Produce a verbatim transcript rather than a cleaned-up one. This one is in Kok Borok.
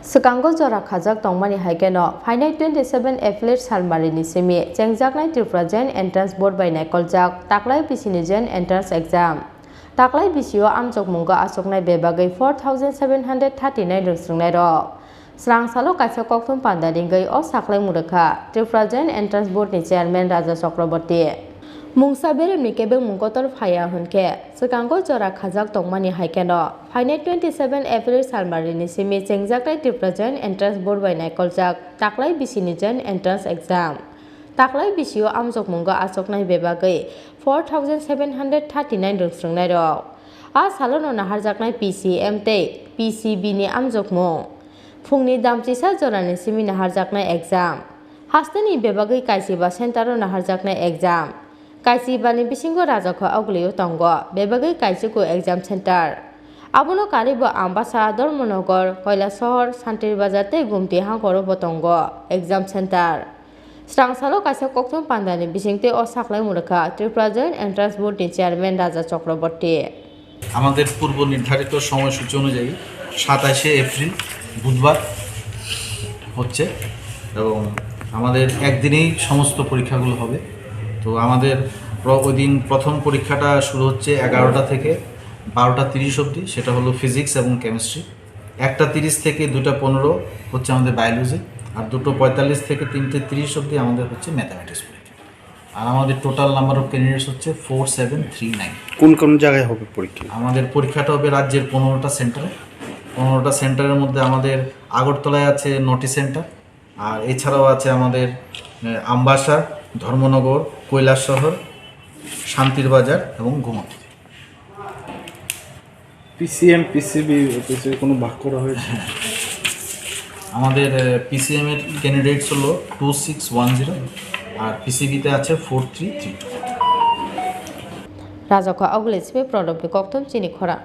Swkango jora khajak tongmani hai kheno phainai twenty seven April salmarini simi chengjaknai Tripura Joint Entrance Board bai naikoljak taklai bisini Joint Entrance Exam. Taklai bisio amjokmungo achuknai bebagwi four thousand seven hundred thirty nine rwngchwrwngnairok. Srang salo kaisa kokthum panda ringwi o saklaimung rwkha Tripura Joint Entrance Board ni Chairman Raja Chakraborty. Mungsa beremni kebengmung kotor phaiya hwnkhe swkango jora khajak tongmani hai kheno phainai twenty seven April salmarini simi chengjaknai Tripura Joint Entrance Board bai naikoljak taklai bisini Joint Entrance Exam. Taklai bisio amjokmungo achuknai bebagwi four thousand seven hundred thirty nine rwngchwrwngnairok. A salono naharjaknai P C M tei P C B ni amjokmung. Phungni damchisa jorani simi naharjaknai exam. Hasteni bebagwi kaisiba centero naharjaknai exam. Kaisibani bisingo Rajakha Ogulio tongo bebagwi kaisiko exam center. Abono karibo Ambasa, Dharmanagar, Kailasahar, Santir Bazar tei Gumti hangkorobo tongo exam center. Srang salo kaisa kokthum pandani bisingtwi o saklaimung rwkha Tripura Joint Entrance Board ni Chairman Raja Chakraborty. আমাদের পূর্ব নির্ধারিত সময়সূচি অনুযায়ী সাতাশে এপ্রিল বুধবার হচ্ছে এবং আমাদের একদিনেই সমস্ত পরীক্ষাগুলো হবে। তো আমাদের প্র-, ওই দিন প্রথম পরীক্ষাটা শুরু হচ্ছে এগারোটা থেকে বারোটা তিরিশ অবধি, সেটা হলো ফিজিক্স এবং কেমিস্ট্রি। একটা তিরিশ থেকে দুটা পনেরো হচ্ছে আমাদের বায়োলজি, আর দুটো পঁয়তাল্লিশ থেকে তিনটে তিরিশ অবধি আমাদের হচ্ছে ম্যাথামেটিক্স পরীক্ষা। আর আমাদের টোটাল নাম্বার অফ ক্যান্ডিডেটস হচ্ছে ফোর সেভেন থ্রি নাইন। কোন কোন জায়গায় হবে পরীক্ষা? আমাদের পরীক্ষাটা হবে রাজ্যের পনেরোটা সেন্টারে। পনেরোটা সেন্টারের মধ্যে আমাদের আগরতলায় আছে নটি সেন্টার, আর এছাড়াও আছে আমাদের, আহ, আমবাসা, ধর্মনগর, কৈলাসহর, শান্তির বাজার এবং গোমতী। পিসিএম, পিসিবি, পিসিবি কোনো ভাগ করা হয়েছে? আমাদের, আহ, পিসিএম এর ক্যান্ডিডেটস হলো টু সিক্স ওয়ান জিরো, আর পিসিবিতে আছে four three three two. Rajakha Ogulio simi Prodopni kokthum chini khorang.